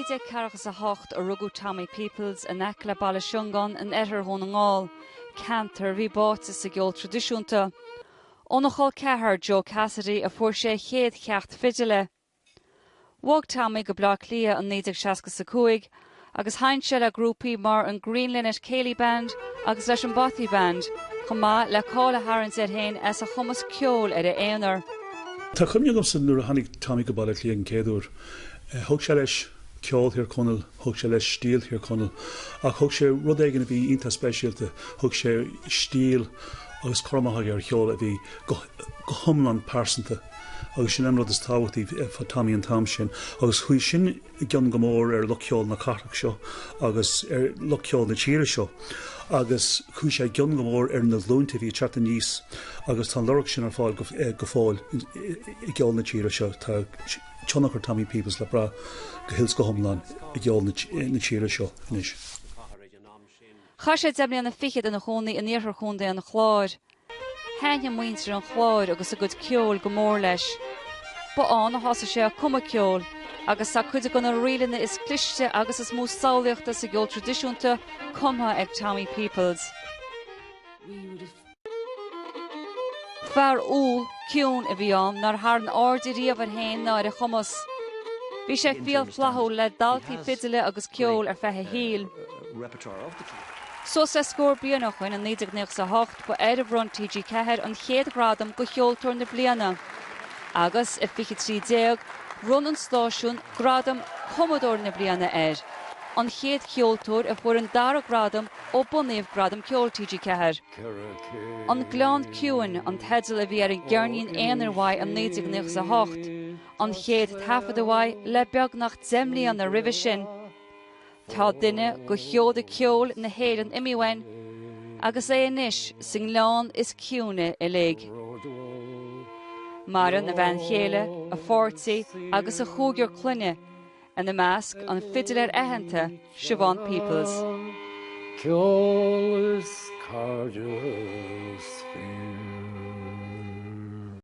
1948 a rugadh Tommy Peoples in aice le Baile Shiongáin in oirthear Dhún na nGall, ceantar a bhí báite sa gceol traidisiúnta. Óna chol ceathar, Joe Cassidy, a fuair sé a chéad cheacht fidile. Bhog Tommy go Bleá Cliath in 1965 agus sheinn sé le grúpaí mar an Green Linnet Céilí Band agus leis an Bothy Band, chomh maith le cáil a tharraingt air féin as a chumas ceoil ar a aonar. Tá cuimhne agamsa nuair a tháinig Tommy go Baile Átha Cliath an chéad uair. Thug sé leis ceol Thír Chonaill, thug sé leis stíl Thír Chonaill, ach thug sé rud éigin a bhí iontach speisialta, thug sé stíl agus cur amach aige ar cheol a bhí go hiomlán pearsanta. Agus sin an rud is tábhachtaí fá Tommy an t-am sin. Agus chuaigh sin i gcion go mór ar lucht ceoil na cathrach seo agus ar lucht ceoil na tíre seo. Agus chuaigh sé i gcion go mór ar na glúinte a bhí ag teacht aníos agus tá an lorg sin ar fáil go fóill i gceol na tíre seo. Tá tionchar Tommy Peoples le brath go huile is go hiomlán i gceol na tíre seo anois. Chaith sé deich mbliana fichead ina chónaí in iarthar Chontae an Chláir. Thaitnigh muintir an Chláir agus a gcuid ceoil go mór leis. Ba ann a thosaigh sé ag cumadh ceoil agus tá cuid de na ríleanna is cliste agus is mó samhlaíochta sa gceol traidisiúnta cumtha ag Tommy Peoples. Fear umhal, ciúin a bhí ann nár tharraing aird riamh air féin ná ar a chumas. Bhí sé fial flaithiúil le daltaí fidile agus ceoil ar feadh a shaoil. Suas le scór bliain ó shoin, i 1998, ba air a bhronn TG4 an chéad ghradam do Cheoltóir na Bliana. Agus i 2013, bhronn an stáisiún gradam Cumadóir na Bliana air, an chéad cheoltóir a fuair an dara gradam ó bunaíodh Gradaim Ceoil TG4. An Gleann Ciúin an teideal a bhí ar an gceirnín aonair uaidh i 1998, an chéad taifeadadh uaidh le beagnach 10 mbliana roimhe sin. Tá duine de sheoda ceoil na hÉireann imithe uainn agus é anois sa ngleann is ciúine uilig. Maireann a bhean chéile, a pháirtí agus a chúigear clainne, ina measc an fidiléir aitheanta Siobhán Peoples. Ceol is cairdeas féin.